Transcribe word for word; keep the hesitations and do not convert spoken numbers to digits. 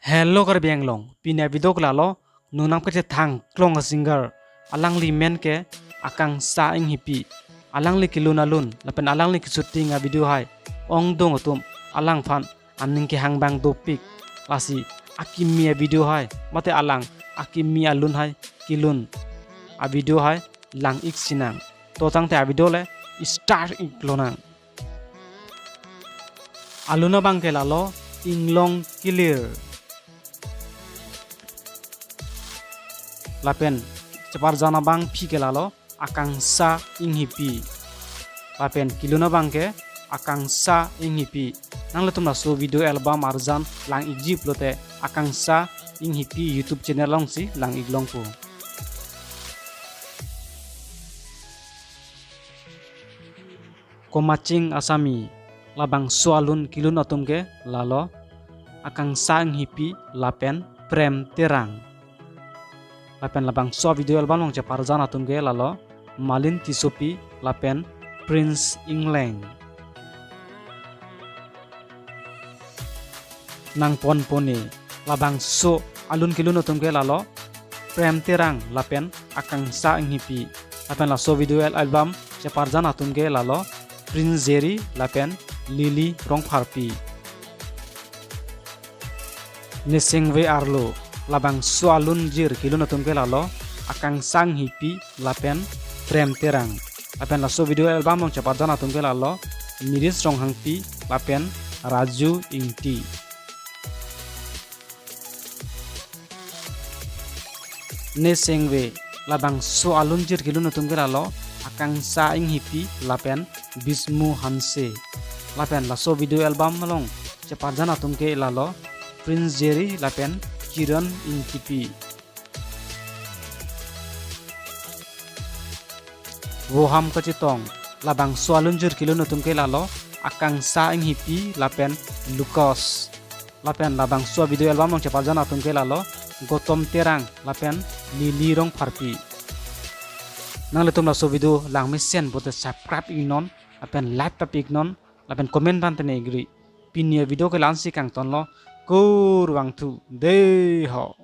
Hello Karbi Anglong, pini avideo ke lalo, nonam kachethang klong a-singer, alangli men ke Akangsha Enghipi, alangli kelun alun lapen alangli keshooting avideo hai ongdung atum alangphan aning kehang abang dopik. Lasi akimi avideo hai mate alang akimi alun hai kelun avideo hai lang-ik sinang. To tangte avideo le start-ik lonang. Alun abang ke lalo Inglong Kilir. Lapen cheparjan abangpi ke lalo Akangsha Enghipi. Lapen kelun abang ke Akangsha Enghipi. Nanglitum laso video album arjan lang-ikji pulote Akangsha Enghipi YouTube channel alongsi lang-ik longpo. Komaching Asami, labangso alun kelun atum ke lalo Akangsha Enghipi lapen Prem Terang. Lapen labangso video album along cheparjan atum ke lalo Malin Tissopi lapen Prince Ingleng. Nangponpone, labangso alun kelun atum ke lalo Prem Terang lapen Akangsha Enghipi. Lapen laso video al-, album cheparjan atum ke lalo Prince Jerry lapen Lily Rongpharpi. Nesengve Arlo, labangso alun jir kelun atum ke lalo Akangsha Enghipi lapen Prem Terang. Lapen laso video album along cheparjan atum ke lalo Miris Ronghangpi lapen Raju Ingti. Nesengve, labangso alun jir kelun atum ke lalo Akangsha Enghipi lapen Bismu Hanse. Lapen laso video album along cheparjan atum ke lalo Prince Jerry lapen Kiran Ingtipi. Voham Kachetong, labangso alun jir kelun atum ke lalo Akangsha Enghipi lapen Lucas. Lapen labangso video album along cheparjan atum ke lalo Gotom Terang lapen Lily Rongpharpi. Nanglitum laso video langmesen pulote subscribe-iknon lapen like pap-iknon lapen comment bang tene igri. Pini avideo ke la-ansi kangtonlo, kurvangthu dei ho.